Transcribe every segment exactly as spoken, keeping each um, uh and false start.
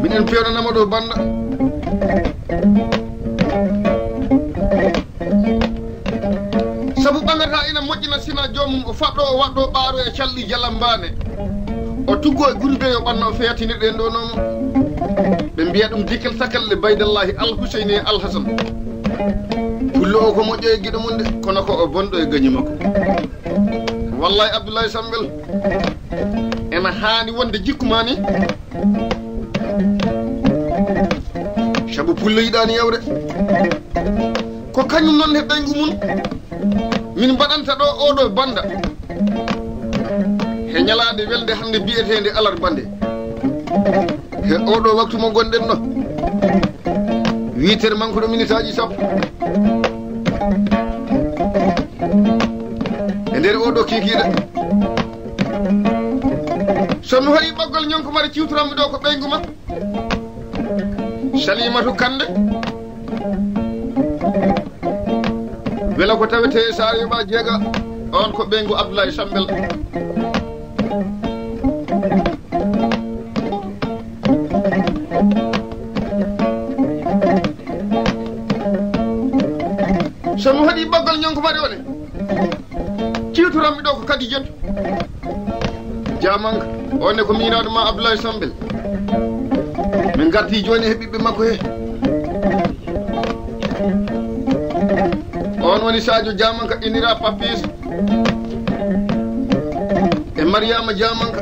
Minen peewnanama ɗo bannda. Sabu ɓangata ina moƴƴina sina joomum o faɗɗo o waɗɗo ɓaaro e calɗi jalambaane. O tuggo e guri ɓe yo ɓanna o feyatinir ɗen ɗo noon. Ɓe mbiya ɗum dikkel sakkel le Baydallahi Al Huseyni e Al Hasan. Pullo o ko moƴƴo e giɗo mum de, kono ko o bonɗo e gañi makko. Wallahi Abdoulaye Sambel ena haani wonde jikku ma ni. Sabu pullo yiɗaani yawde. Ko kañum noon he ɓeyngu mum. Min mbaɗanta ɗo oɗo bannda. He ñalaande welde hannde biyeteende alarba nde. He oɗo waktu mo gonɗen ɗo. Huit heures mankuɗo minitaaji sappo. E nder oɗo kiikiiɗe. So mi hoɗi ɓoggol ñonko mbaɗa ciwtoranmi ɗo ko ɓeyngu ma. Salimatu Kande. Wela ko tawete e Saare Yoɓa Jeega, on ko ɓeyngu Abdoulaye Sambel. So mi hoɗi ɓoggol ñonko mbaɗa one. Ciwtoranmi ɗo ko Kadijatu. Jamanka, on ne ko miñiraaɗo ma Abdoulaye Sambel. Min ngarti jooni he ɓiɓɓe makko he. On woni Sadio Jamanka, innira Papis. E Mariama Jamanka.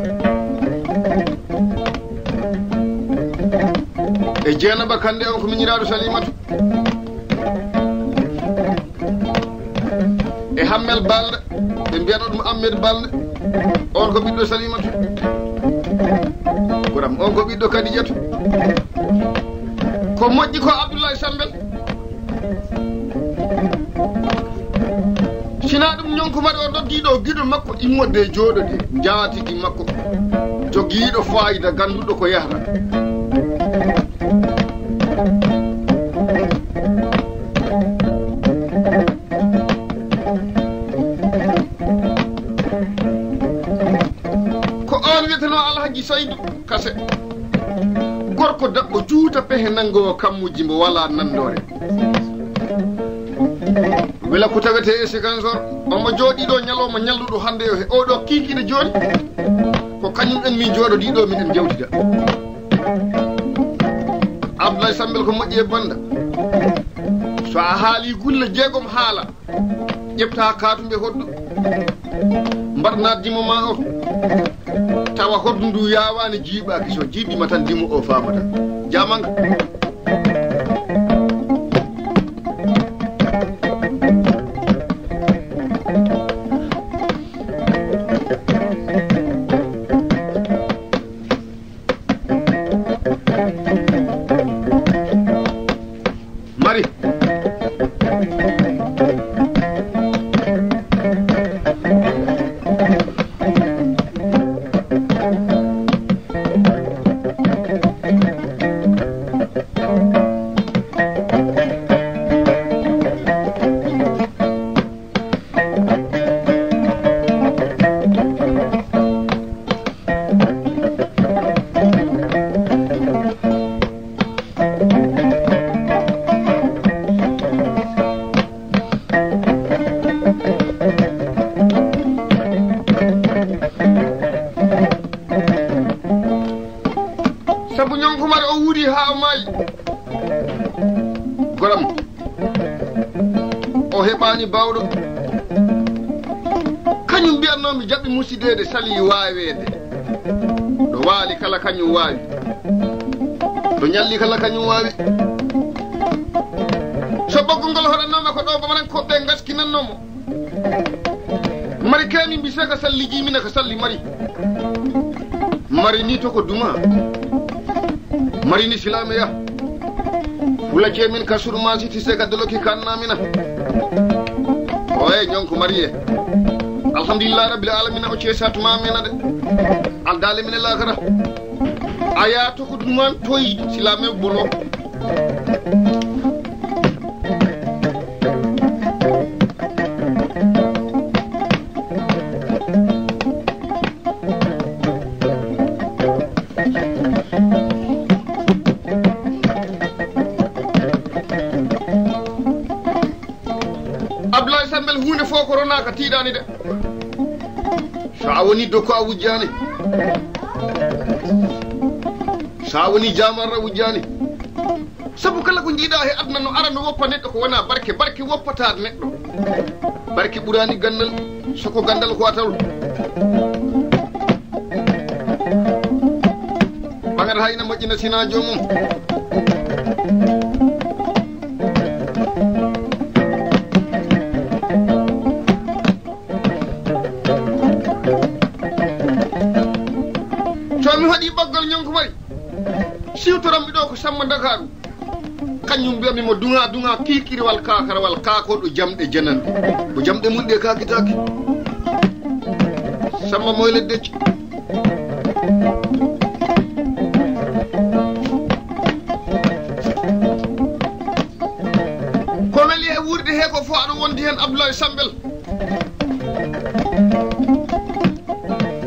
E Jeenaba Kande, on ko miñiraaɗo Salimatu. E Hammel Balde, ɓe mbiyata ɗum Ahmed Balde. On ko ɓiɗɗo Salimatu. Goram, on ko ɓiɗɗo Kadijatu. Ko moƴƴi ko Abdoulaye Sambel. Sina ɗum ñonko mbaɗa o noddi ɗo giɗo makko immorde e jooɗode, njaatigi makko. Jogiiɗo faayida, gannduɗo ko yahata. Ko on wiyeteno Alhaji Saydu Kase. Gorko daɓɓo juuta pehe nanngowo kammuji mbo wala nanndore. Wela ko tawete e Sigansor, omo jooɗi ɗo ñalawma ñalluɗo hannde o he oɗo kiikiiɗe jooni. Ko kañum en min jooɗodi ɗo miɗen jawtida. Abdoulaye Sambel ko moƴƴi e bannda. So a haali gulle jeegom haala, ƴefta kaatumbe hoddu. Mbaɗna dimo ma o. Tawa hoddu ndu yaawaani jiiɓaaki, so jiiɓiima tan dimo o faamata. Jamanka. Mari. Sabu ñonko mari o wuuri haa o maayi. Goram. O heɓaani baawɗo. Kañum mbiyatnoo mi jaɓi musideede sali waaweede. Ɗo waali kala kañum waawi. Ɗo ñalli kala kañum waawi. So ɓoggol ngol hoɗannooma ko ɗo Bamarankoɓe ngaskinannoo mo. Mari kani mbi sega salli jimina ka salli mari. Mari ni to ko duma. Mari ni silame ya. Wula jemin ka suru masiti sega doloki kanna mina. Oye ñonko mariye. Alhamdulillah rabbil alamina o cesa tuma mina de. Aldale mina lakara. Aya to ko duman toyi silame bolo. ka tiiɗaani de. So a woni dokko a wujjaani. So a woni jaamarra wujjaani. Sabu kala ko njiiɗaa he aduna no ara no woppa neɗɗo ko wonaa barke, barke woppataa neɗɗo. Barke ɓuraani ganndal, so ko ganndal ko a taw. Ɓangata hay ina moƴƴina sinaa joomum. So mi hoɗi ɓoggol ñonko mari, siwtoram mi ɗo ko Samba Ndakaaru. Kañum mbiyami mo duŋa duŋa kiikiriwal kaakarawal kaakoɗo jamɗe jananɗe. Ko jamɗe mum ɗe kaakitaake. Samba moyle decco. Ko weli e wuurde he ko fo aɗa wondi hen Abdoulaye Sambel.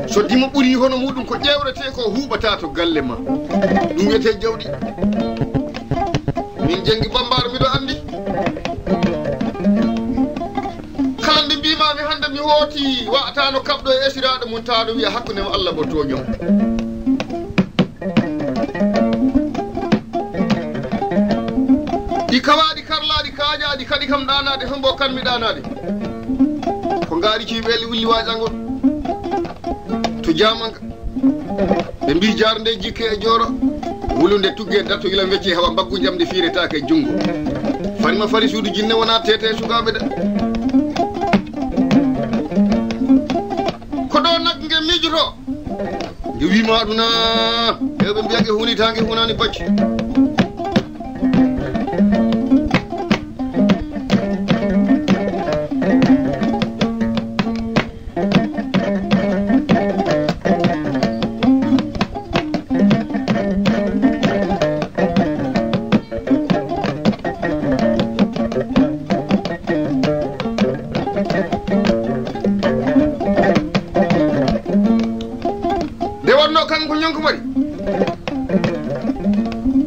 So dimo ɓuri hono muɗum ko ƴeewrete ko huuɓata to galle ma. Ɗum wiyete jawɗi. Min Jenngi Bambaar miɗo anndi. Kala nde mbimami hannde mi hooti wa'atano kaɓɗo e esiraaɗo mum taano wiya hakkunde mo Allah mo tooño. Ɗi kawaɗi karlaɗi kaaƴaɗi kaɗi kam ɗanaade hombo kanmi ɗanaade. Ko ngaari ci weeli wulli waajangol. To jamanka. Ɓe mbi jaarnde jikke e jooro. Wulunde tugge datto yila wecce hawa mbaggu jamde fiiretaake junngo. Farima fari suudu jinne wona tete sukaaɓe de. Ko ɗo nag nge miijoto. Nge wiima aduna. Hewɓe mbiya nge hunita nge hunani bacci. Nde wonno kanko ñonko mari,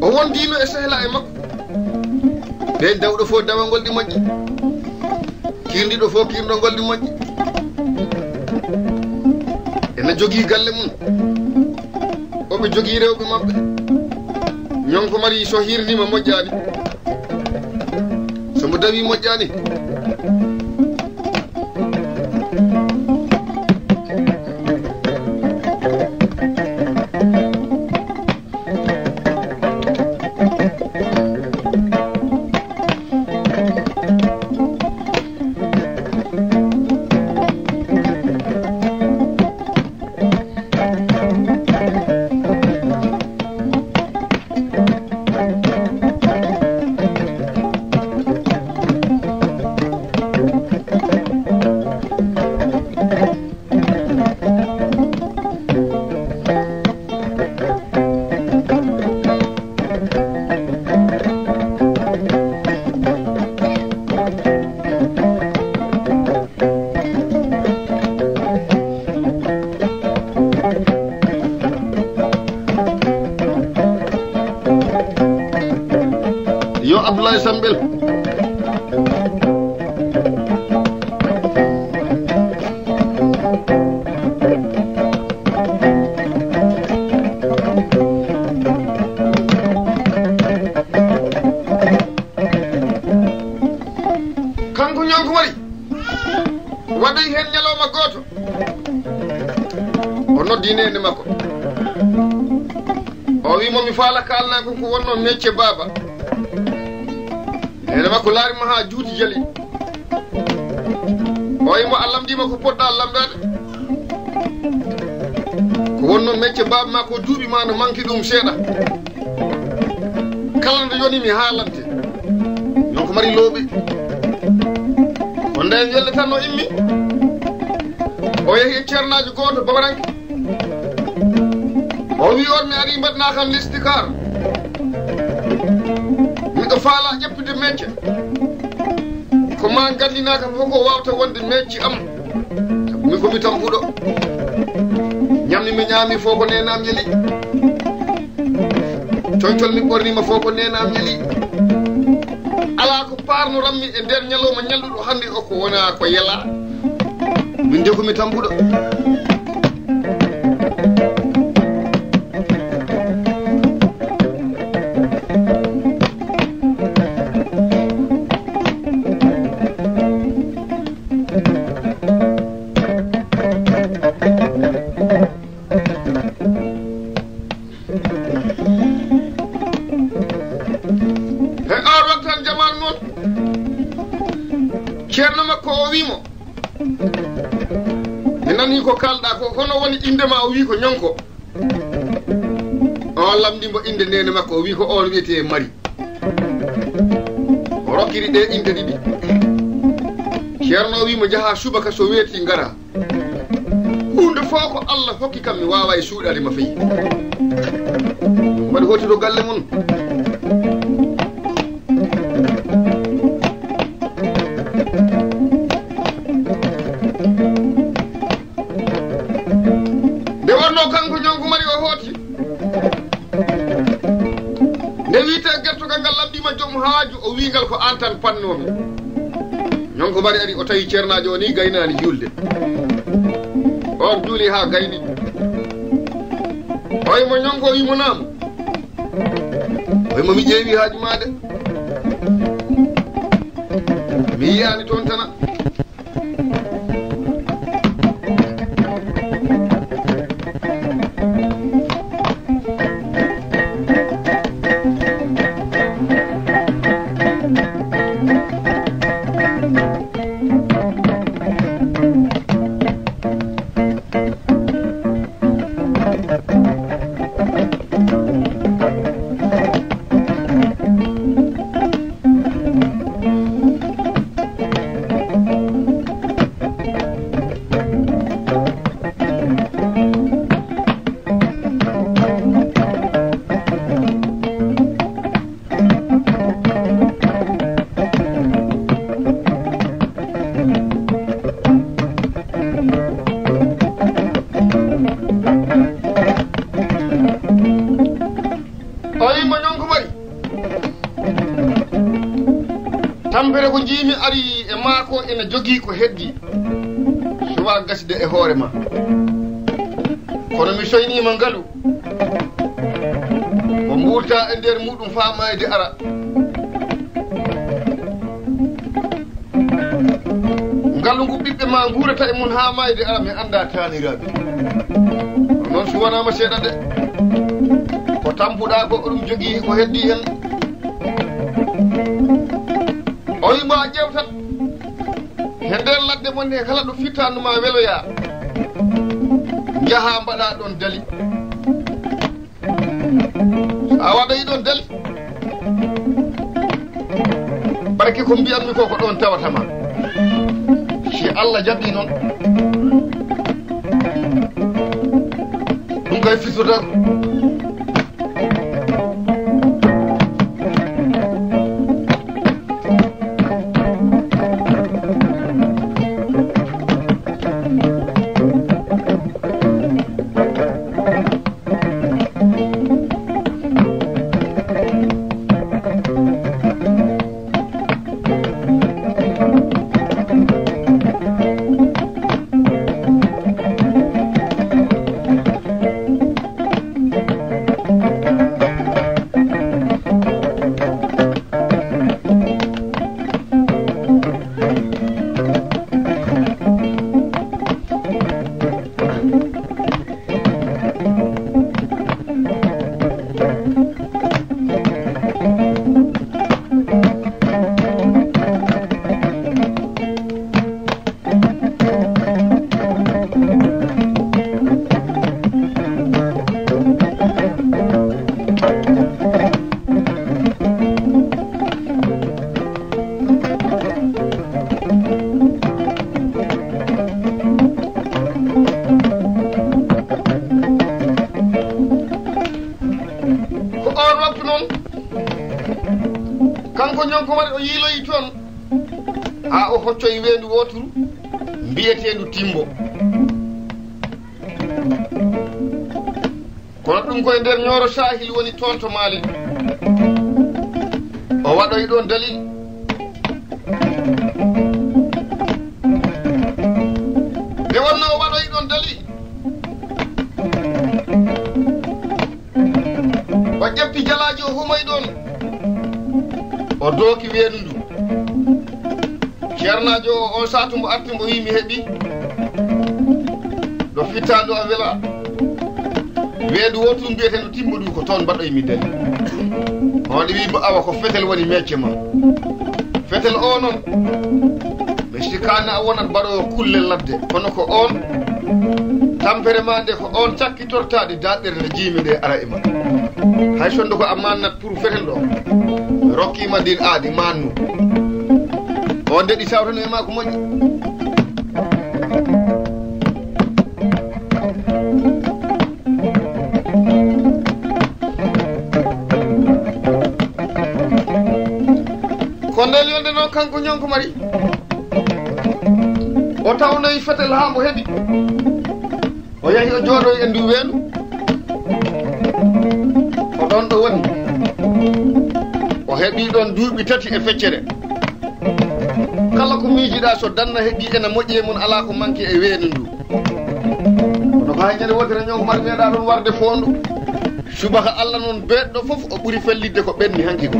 o wondino e sehla e makko. Ɓen dawɗo fof dawangol ɗi moƴƴi. Kiirɗiɗo fof kiirɗongol ɗi moƴƴi. Ena jogii galle mum. Oɓe jogii rewɓe maɓɓe. Ñonko mari so hirnima moƴƴaani. So mbo dawi moƴƴaani. Yo Abdoulaye Sambel. Kanko ñonko wari waɗay heen ñalawma gooto. O noddi neene makko. O wi mo mi faala kaalna ko ko wonno mecce baaba. Neene makko laari mo haa juuti jali. O wi mo a lamndima ko poɗɗa lamndaade. Ko wonno mecce baaba ma ko duuɓi ma no manki ɗum seeɗa. Kala nde yoni mi haalante. Ñonko mari looɓi. O nde welle tan no immi. O yehi e ceernaajo gooto bawranke. O wi on mi ari mbaɗna kam listikar. Miɗo faala ƴeppude mecce. Ko ma gandinaka fof ko wawta wonde mecce am. Min ko mi tampuɗo. Ñammi mi ñaami fof ko nenam yeli. Coñcol mi ɓornima fof ko nenam yeli. Ala ko parno rammi e nder ñalawma ñalluɗo hannde o ko wona ko yela. Min de ko mi tampuɗo. He oon waktu, jamaanu noon, ceerno makko o wii mo, "Mi nanii ko kaalɗaa ko, hono woni innde maa?" O wii ko Ñonko. O lamndii mbo innde neene makko, o wii ko oon wiyetee Mari. O rokkiri ɗe inɗe ɗiɗi. Ceerno o wii mo, "Njahaa subaka, so weetii ngaraa. Huunde fof ko Allah hokki kam, mi waawaa e suuɗaade ma feyi." Mbaɗi hooti to galle mum. Nde wonnoo kanko Ñonko Mari o hooti. Nde wiyetee gertogal ngal lamndiima joom haaju, o wii ngal, "Ko aan tan pannoomi." Ñonko Mari ari, o tawi ceernaajo o nii gaynaani juulde. Oon juuli haa gayni. Oye mo Ñonko, o wii mo, "Naam." Oye mo, "Mi ƴeewi haaju maa de. Mi yiyaani toon tana." O wii mo, "Ñonko Mari, tampere ko njiimi ari e maako ina jogii ko heddii. Suwaa gasde e hoore ma. Kono mi soyniima ngalu. Mo mbuurta e nder muɗum faa maayde ara. Ngalu ngu ɓiɓɓe ma nguurata e mum haa maayde ara, mi anndaa taaniraaɓe. Ko noon, suwanaama seeɗa de. Ko tampuɗaa ko, ɗum jogii ko heddii heen." O wii mo, "A ƴeewtat he nder ladde mon he, kala ɗo fittaandu ma weloyaa, njahaa mbaɗaa ɗoon dali. So a waɗoyi ɗoon dali, barke ko mbiyanmi ko, ko ɗoon tawata ma. Si Allah jaɓii noon, ɗum kay fittotaako." Ko oon waktu noon, kanko Ñonko Mari o yiiloyi toon, haa o hoccoyi weendu wooturu mbiyeteendu Timbo. Kono ɗum koye nder Ñooro Saahil woni toon to Maali. O waɗoyi ɗoon dalil. Ƴetti jalaaji o humay ɗon. O dooki weendu ndu. Ceernaajo o, on saatu mbo arti mbo wi'i mi heɓi. Ɗo fittaandu a wela. Weendu wootu mbiyeteendu timmudu ko toon mbaɗoy mi dali. On ɗi wi'i mo awa ko fetel woni mecce ma. Fetel o noon. Mi sikkaani a wonat baɗoowo kulle ladde. Kono ko on. Tampere ma nde ko on cakkitortaade daɗɗere nde jiimi nde ara e ma. Hay sondu ko a mannat pour fetel ɗo. Mi rokkiima ndin aadi mannu. On nde ɗi sawtano e ma ko moƴƴi. Ko nden yolde noon kanko Ñonko Mari. O tawnoyi fetel haa mbo heɓi. O yahi o jooɗoyi e ndu weendu. Ko ɗon ɗo woni. O heɓi ɗon duuɓi tati e feccere. Kala ko miijiɗaa so danna heɓi ena moƴƴi e mum alaa ko manki e weendu ndu. Kono ko hay ñande wootere Ñonko Mari meeɗaa ɗon warde foondu. Subaka Alla noon beeɗɗo fof o ɓuri fellitde ko ɓenni hanki ko.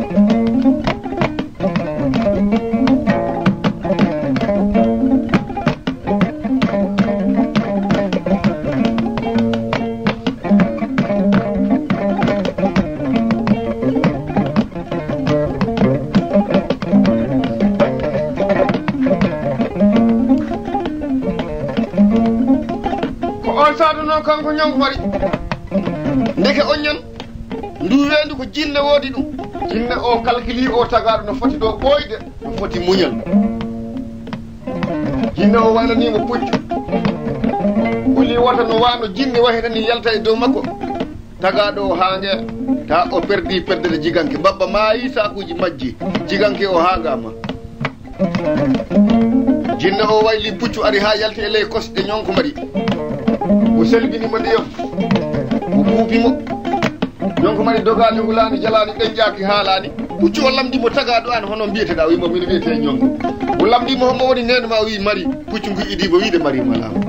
Ko on saatu noon kanko Ñonko Mari. Ndeke oññan ndu weendu ko jinne woodi ɗum. Jinne o kalkili o tagaaɗo no foti ɗo ɓooyde, no foti muñal. Jinne o waynaniimo puccu. Huli wota no waano jinne wahinani yalta e dow makko. Tagaaɗo o haa nge, ta o perdi perdere jiganke. Babba maayi, saakuuji majji. Jiganke o haa ngaama. Jinne o wayli puccu ari haa yalti e ley kosɗe Ñonko Mari. O selbini mo ndiyam. O ɓuuɓi mo. Ñonko Mari dogaani, hulaani, jalaani, ɗenƴaaki, haalaani. Puccu o lamndi mo tagaaɗo an hono mbiyeteɗaa? Wi mo mino wiyetee Ñonko. O lamndi mo homo woni neene ma, o wi Mari. Puccu ngu idi mo wiide Mari ma laamu.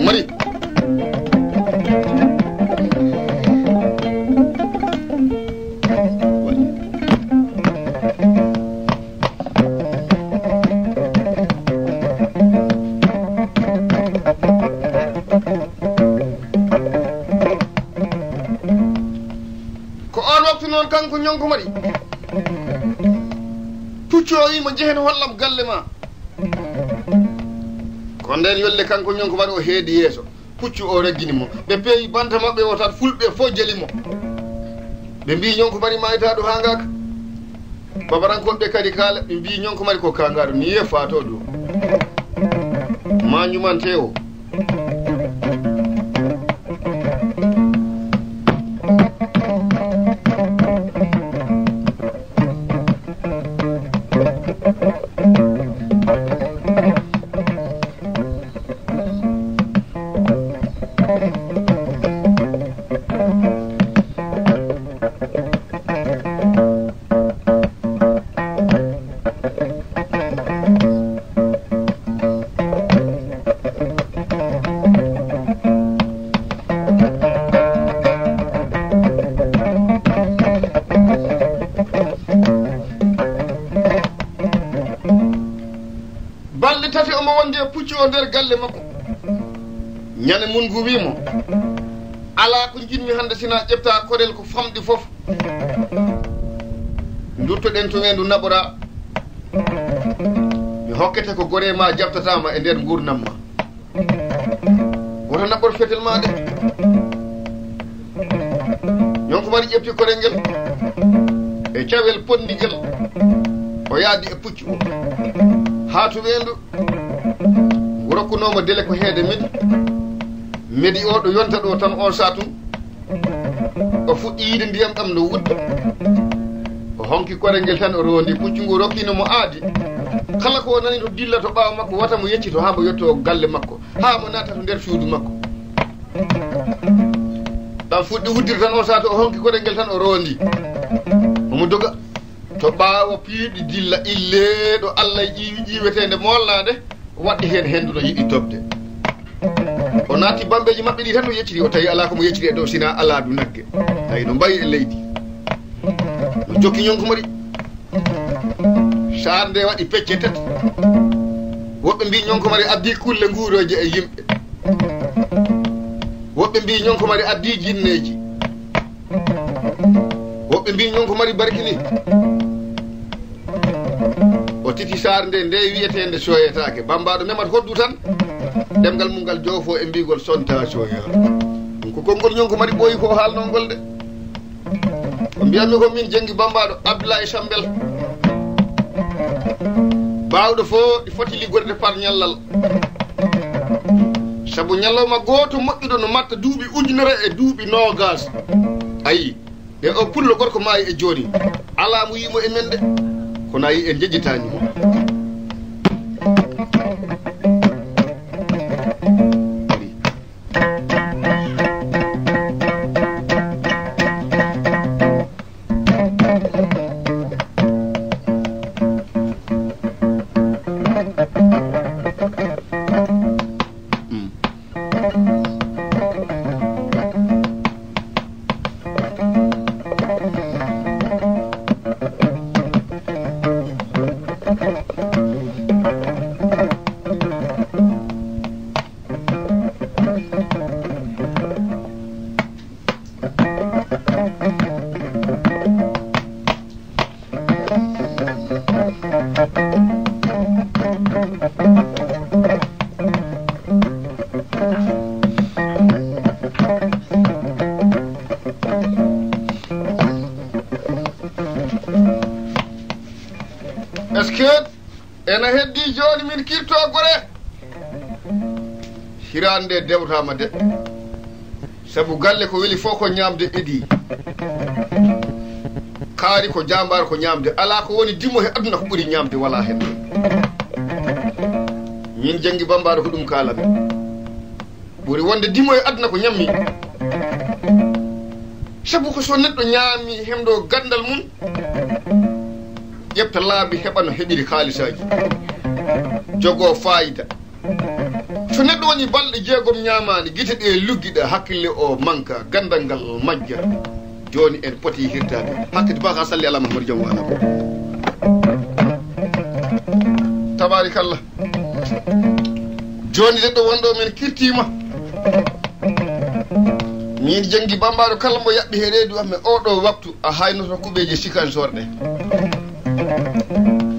Mari. Ko on waktu noon kanko Ñonko Mari, puccu o wi mo, "Njehen hollam galle ma." Ko nden yolde kanko Ñonko Mari o heedi yeeso. Puccu o reggini mo. Ɓe peewi banta maɓɓe o tan, fulɓe fof jeli mo. Ɓe mbii Ñonko Mari maaytaaɗo haa ngaaka. Babarankooɓe kadi kaala, ɓe mbii Ñonko Mari ko kaangaaɗo, ni e faatoo ɗo. Maa ñumante o. Balɗe tati omo wondi e puccu o nder galle makko. Ñande mun ngu wi mo, "Alaa ko njiɗmi hannde sinaa ƴefta korel ko famɗi fof. Nduttoɗen to weendu naɓora. Mi hokkete ko goree ma jaɓtata ma e nder nguurndam ma." Woto naɓɓor fetel ma de. Ñonko Mari ƴefti korel ngel. E E cawel potndigel, o yaadi e puccu o. Haa to weendu, ngu rokkunoomo dele ko heede medi. Medi o ɗo yonta ɗo tan on saatu, o fuɗɗi yiide ndiyam ɗam no wudda. O honki korel ngel tan o rondi. Puccu ngu rokkiino mo aadi. Kala ko o nani to dilla to ɓaawo makko, wata mo yeccito haa mo yetto galle makko, haa mo naata to nder suudu makko. Ɗam fuɗɗi wuddirde tan, on saatu o honki korel ngel tan o rondi. Omo doga to ɓaawo piiɗi dilla ille ɗo Allah ƴiiwi ƴiiweteende moolnaande, waɗɗi heen henndu no yiɗi toɓde. O naati bambeeji maɓɓe ɗi tan, o yecciti, o tawi alaa ko mo yecciti e dow, sinaa alaadu nagge. Tawi no mbayi e leydi. O jokki ñonko mari. Saar nde waɗi pecce tati. Woɓɓe mbii ñonko mari addi kulle nguurooje e yimɓe. Woɓɓe mbii ñonko mari addi jinneeji. Woɓɓe mbii ñonko mari barkini. O titi saar nde, nde wiyeteende sooyetaake. Bammbaaɗo memat hoddu tan, ɗemngal mum ngal joofo e mbiigol sonta sooya. Ɗum ko konngol ñonko mari ɓooyi ko o haalnoo ngol de. Ko mbiyatmi ko min Jenngi Bammbaaɗo Abdoulaye Sambel. Baawɗo fof ɗi foti liggorde par ñallal. Sabu ñalawma gooto moƴƴuɗo no matta duuɓi ujunere e duuɓi noogas. Ayi, e o pullo gorko maayi e jooni. Alaa mo yii mo e men de. Kono ayi, en njeƴƴitaani mo. Est-ce que ena heddi jooni min kirto gore? Hiraande nde dewtaama de. Sabu galle ko weli fof ko ñaamde idii. Kaari ko jaambaar ko ñaamde. Alaa ko woni dimo he aduna ko ɓuri ñaamde walaa heen. Min Jenngi Bammbaaɗo ko ɗum kaalami. Ɓuri wonde dimo e aduna ko ñammi. Sabu ko so neɗɗo ñaami hemɗo ganndal mum, ƴefta laabi heɓa no heɓiri kaalisaaji. Jogoo faayida. So neɗɗo woni balɗe jeegom ñaamaani, gite ɗe luggiɗa, hakkille o manka, ganndal ngal majja. Jooni en poti hirtaade. Hakkiti ba ka salli ala Muhammadu jom wala. Tabaarikalla. Jooni de ɗo wonɗo men kirtiima. Min Jenngi Bammbaaɗo kala mbo yaɓɓi he reedu am e oɗo waktu a haynoto kuɓeeje Sikansoor ɗe.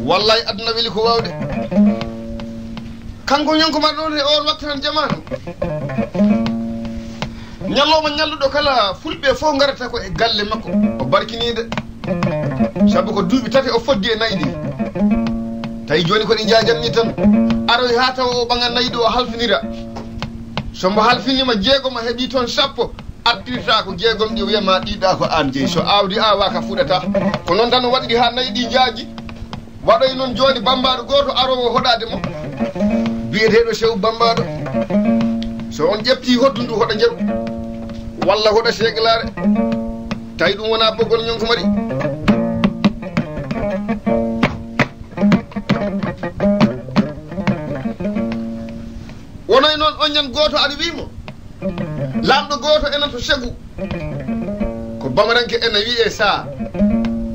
Wallay aduna weli ko waawde. Kanko ñonko mar ɗon e oon waktu tan jamaanu. Ñallooma ñalluɗo kala fulɓe fof ngarata ko e galle makko. O barkiniinde. Sabu ko duuɓi tati o foddi e nayi ɗi. Tawi jooni ko ɗi njaajanni tan. Aroy haa tawa o ɓaŋa nayi ɗi o halfinira. So mbo halfiniima jeegom a heɓii toon sappo. Artirta ko jeegom ɗi wiyama ɗiɗa ko aan jeyi. So aawdi awaaka fuɗata. Ko noon tan o waɗiri haa nayi ɗi njaaji. Waɗoy noon jooni bammbaaɗo gooto aroowo hoɗaade mo, biyeteeɗo Sew Bammbaaɗo. So on ƴeftii hoɗdu ndu hoɗa njaru, walla hoɗa seegilaare, tawi ɗum wonaa bogol ñonko mari. Wonoy noon oññan gooto aɗa wii mo, laamɗo gooto ena to Segu. Ko bamaranke ena wiyee Saa.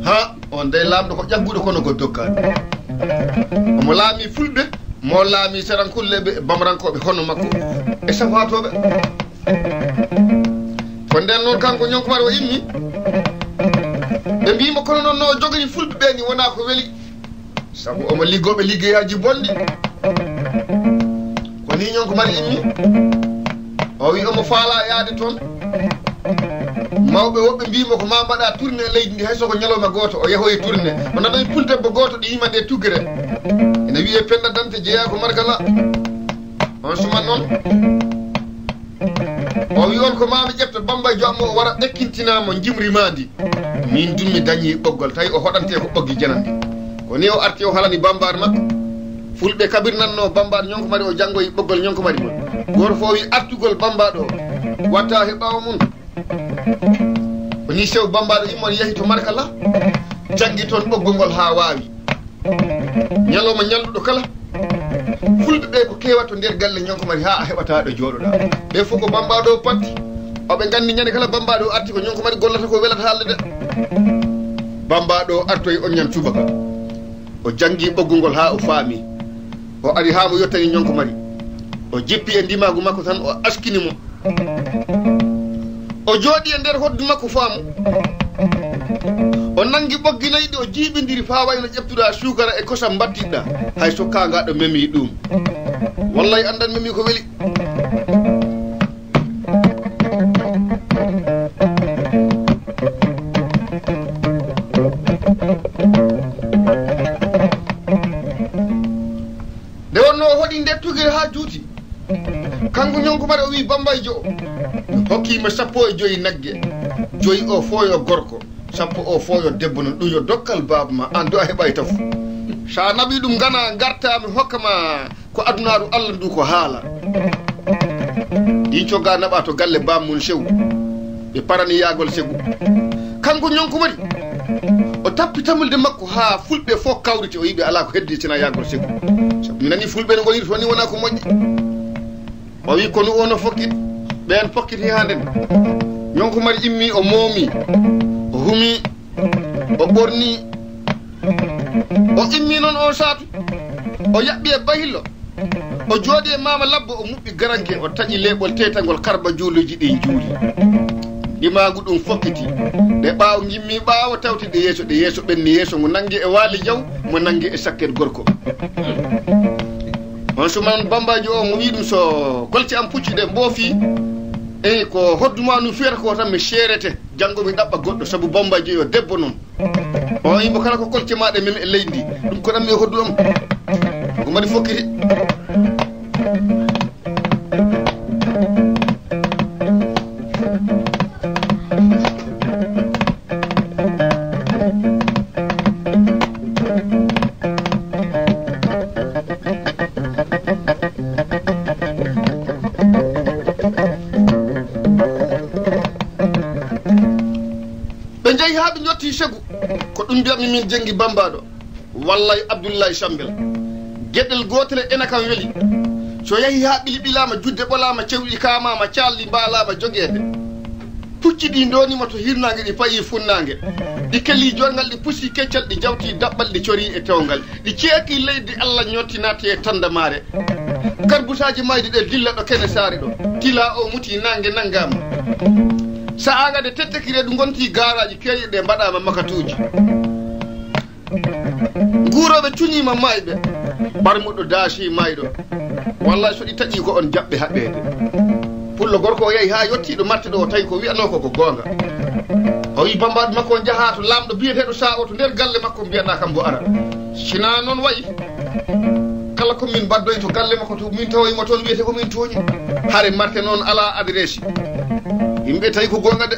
Ha, on dey laamɗo ko ƴagguɗo kono ko dokkaani. Omo laami fulɓe, mo laami sarankulleeɓe e bamarankooɓe hono makko e safaatooɓe. Ko ndeen noon kanko ñonko mbaɗa o immi. Ɓe mbii mo kono noon no o jogori fulɓe ɓe ni wonaa ko weli. Sabu omo liggooɓe liggeyaaji bonɗi. Ko ni ñonko mari immi. O wi omo faalaa yaade toon. Mawɓe woɓɓe mbiimo ko ma mbaɗa tourné e leydi ndi, hay so ko ñalawma gooto, o yahoyi tourné. O nanoyi pul debbo gooto ɗo yima nde tuggere. Ene wiyee Penda Dante jeyaa ko Markala. On suman noon, o wi on ko ma mi ƴetta Bamba e joom o wara ekkintina mo njimri ma ndi. Min dun mi dañi ɓoggol, tawi o hoɗante ko ɓoggi janandi. Ko ni o arti o halani bambaɗo makko. Fulɓe kabirnanno bambaɗo ñonko mari o janngoyi ɓoggol ñonko mari ngol. Gooto fof wi artugol bambaɗo o watta he ɓaawo mum. O ni sew bambaɗo immon yahi to Markala, janngi toon ɓoggol ngol haa waawi. Ñalawma ñalluɗo kala, fulɓe ɓe ko kewa to nder galle ñonko mari haa a heɓata ɗo jooɗoɗa. Ɓe fof ko bambaɗo o patti. O ɓe nganndi ñande kala bambaɗo o arti ko ñonko mari gollata ko welata haalde de. Bambaɗo o artoyi on ñan subaka. O janngi ɓoggol ngol haa o faami. O ari haa mo yottani ñonko mari. O jippi e ndimaagu makko tan o askini mo. O jooɗi e nder hoddu makko faamu. O nangi ɓoggi nayi ɗi o jiiɓindiri faa wayno ƴeftuɗa suukara e kosam mbattiɗɗa. Hay so kaangaɗo memi ɗum. Wallay andan memi ko weli. Nde wonno o hoɗi nde tugel haa juuti. Kanko ñonko mbaɗa o wi bambayjo o. Mi hokkima sappo e joyi nagge. Joyi o fo yo gorko. Sappo o fo yo debbo non. Ɗum yo dokkal baaba ma. An do a heɓa e tafu. Sa naɓi ɗum gana garta mi hokka ma ko adunaaru Allah ndu ko haala. Ɗin cogga naɓa to galle bam mum sew. Ɓe parani yaagol segu. Kanko ñonko mari. O tappi tamulde makko haa fulɓe fof kawriti o yiɓe alaa ko heddi sina yaagol segu. Sabu mi nani fulɓe no ngoniri toon ni wonaa ko moƴƴi. O wi konu o no fokkit. Ɓeen fokkiti haa nden. Ñonko mari immi o moomi. O humi. O ɓorni. O immi noon on saatu. O yaɓɓi e bahillo. O jooɗi e maama labbo o muɓɓi garanke o taƴi leeɓol tetangol karba juuluji ɗi juuli. Ndimaagu ɗum fokkiti. Ɗe ɓaawo ngimmi ɓaawo tawti ɗe yeeso ɗe yeeso ɓenni yeeso ngu nangi e waali jaw mo nangi e sakket gorko. On suman bambajo o mo wi ɗum so kolce am pucci ɗe mboofi. E ko hodduma nu fiyata ko tan mi seerete. Janngo mi ɗaɓɓa goɗɗo sabu bambajo yo debbo noon. O yimɓe kala ko kolce maɗa men e leydi ndi. Ɗum ko ɗammi e hoddu am. Ko mbaɗi fokkiti. Ɓe njehi haa ɓe njotti segu. Ko ɗum mbiyatmi min jenngi bambaɗo. Wallay Abdullahi Sambel. Geɗel gootel ena kam weli. So yahii haa ɓili ɓilaama, judde ɓolaama, cewɗi kaamaama, caalli mbaalaama jogeede. Pucci ɗi ndonima to hirnaange, ɗi payi funnaange. Ɗi kelli jorngal, ɗi pusi keccal, ɗi jawti daɓɓal, ɗi cori e tewngal. Ɗi ceeki leydi Allah ñotti naati e tandamaare. Karbusaaji maydi ɗe dilla ɗo kene saare ɗo. Tila o muti nange nangama. Sa'aga de tetteki reedu gonti gaaraaji keeriɗi ɗe mbaɗama makatuuji. Guurooɓe cuñiima maayɓe. Ɓarmuɗo daasi maayɗo. Wallay so ɗi taƴi ko on jaɓɓe haɓeede. Pullo gorko o yahi haa yottiiɗo marte ɗo o tawi ko wiyanoo ko ko goonga. O wi bambaɗo makko o njaha to laamɗo biyeteeɗo Saa o to nder galle makko mbiyanɗa kam mbo ara. Sina noon wayi. Kala ko min mbaɗdoy to galle makko to min tawoymo toon wiyete ko min tooñi. Hare marte noon alaa adresse. Yimɓe tawi ko goonga de.